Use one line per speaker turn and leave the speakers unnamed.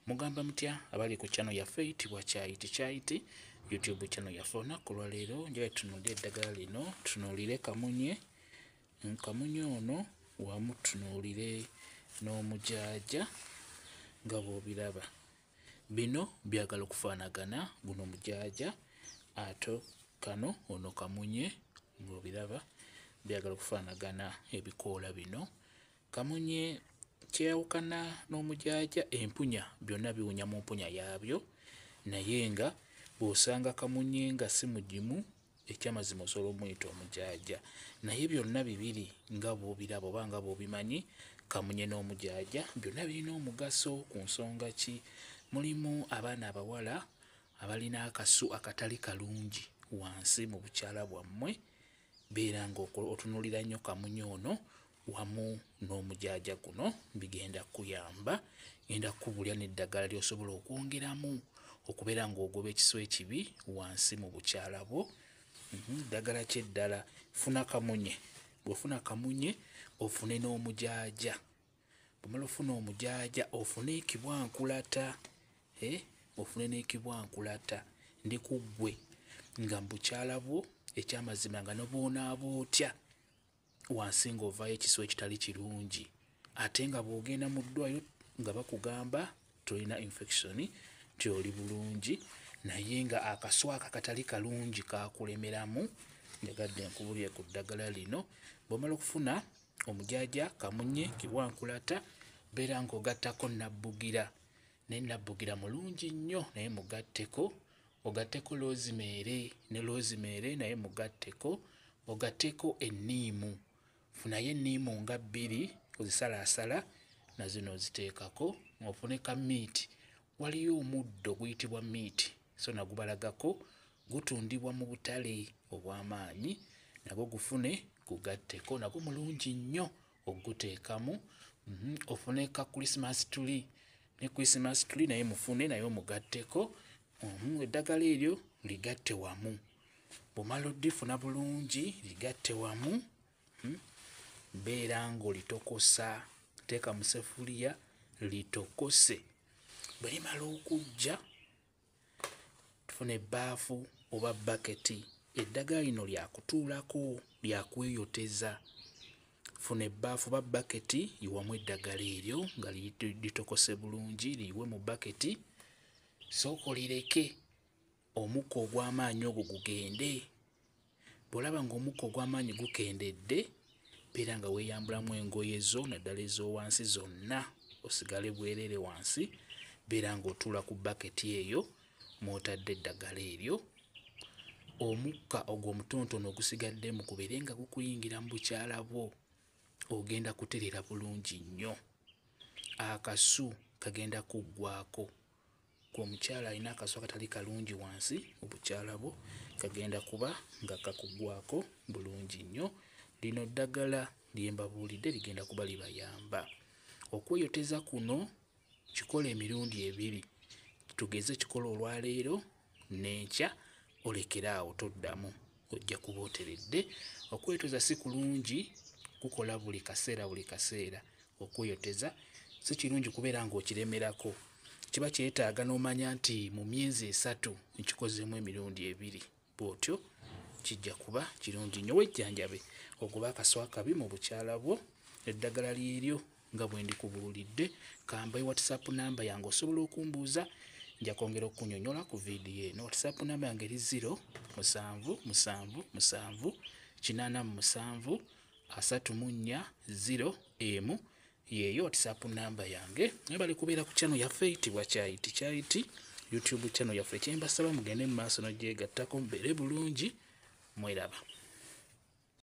Mugamba mutya abali ku channel yaffe eyitibwa Kyayiti Kyayiti YouTube channel yaffe. Olunaku olwaleero njagala tutunuulire eddagala lino, tutunuulire kamunye, kamunye ono wamu tutunuulire n'omujaaja nga bw'obiraba. Bino byagala okufaanagana, guno mujaaja ate kano ono kamunye ng'obiraba byagala okufaanagana ebikoola bino. Kamunye kyeyawukana n'omujaaja empunya byonna biwunya mu mpunya yaabyo, naye nga bw'osanga kamunye nga si mugimu ekyamazima osobola omuyita omujaaja, naye byonna bibiri nga bw'obiraba oba nga bw'obimanyi kamunye n'omujaaja byonna birina omugaso ku nsonga ki? Mulimu abaana abawala abalina akasu akatali kalungi wansi mu bukyala bwammwe, beera ng'otunuulira nnyo kamunye ono wamu n'omujaaja guno bigenda kkuyamba. Ngenda kkubuulira n'eddagala ly'osobola okwongeramu okubeera ng'ogoba ekisu ekibi wansi mu bukyala bwo. Ddagala ki eddala? Funa kamunye, bw'ofuna kamunye ofune n'omujaaja, bw'omala ofuna omujaaja ofune ekibwankulata, ofune n'ekibwankulata. Ndi ku ggwe nga mu bukyala bwo ekyamazima nga ne bw'onaaba otya wansi ng'ovaayo ekisu ekitali kirungi, ate nga bw'ogenda mu ddwaliro nga bakugamba tolina infection nti oli bulungi, naye nga akasu ako akatali kalungi kaakulemeramu. Njagadde nkubuulire ku ddagala lino. Bw'omala okufuna omujaaja, kamunye, kibwankulata, beera ng'ogattako nabbugira, naye nabbugira mulungi nnyo naye mugatteko, ogatteko rosemary ne rosemary naye mugatteko, ogatteko enniimu, funayo enniimu nga bbiri ozisalaasala nazo n'oziteekako, ofune ka mmiiti. Waliyo omuddo oguyitibwa mmiiti so nagubalagako, gutundibwa mu butale obw'amaanyi, nagwo gufune gugatteko, nagwo mulungi nnyo ogguteekamu. Ofune ka Christmas tree ne Christmas tree naye mufune naye omugatteko, eddagala eryo ligatte wamu. Bw'omala oddifuna bulungi ligatte wamu, beera ng'olitokosa, teeka mu ssefuliya litokose. Bwe limala okuggya tufuna ebbaafu oba bbaketi, eddagala lino lya kutuulako, lya kweyoteza. Funa ebbaafu oba bbaketi yiwamu eddagala eryo nga litokose bulungi, liyiwe mu bbaketi, sooka olireke omukka ogw'amaanyi ogwo gugende. Bw'olaba ng'omukka ogw'amaanyi gukendedde, beera nga weeyambulamu engoye zo naddala ez'owansi zonna osigale bwereere wansi, beera ng'otuula ku bbaketi eyo mw'otadde eddagala eryo, omukka ogwo omutonotono ogusigaddemu gubeere nga gukuyingira mu bukyala bwo, ogenda kutereera bulungi nnyo. Akasu kagenda kuggwaako. Ggwe omukyala alina akasu akatali kalungi wansi mu bukyala bwo kagenda kuba nga kakuggwaako bulungi nnyo. Lino ddagala lye mbabuulidde ligenda kuba libayamba. Okweyoteza kuno kikole emirundi ebiri, tugeze kikole olwaleero n'enkya olekere awo toddamu, ojja kuba oteredde. Okweyoteza si kulungi kukola buli kaseera buli kaseera. Okweyoteza si kirungi kubeera ng'okiremerako, kiba kyetaaga n'omanya nti mu myezi esatu nkikozeemu emirundi ebiri, bw'otyo kijja kuba kirungi nnyo. Wejjanjabe ogobe akasu akabi mu bukyala bwo, eddagala lyeryo nga bwe ndikubuulidde. Kambawe WhatsApp namba yange osobola okumbuuza, nja kwongera okkunnyonnyola ku vidiyo eno. WhatsApp namba yange eri 0 7 7 7 87 34 0 1, yeeyo WhatsApp namba yange. Naye bali kubeera ku channel yaffe eyitibwa Kyayiti Kyayiti YouTube channel yaffe. Kye mbasaba mugende mu maaso n'ogyegattako mubeere bulungi, mweraba.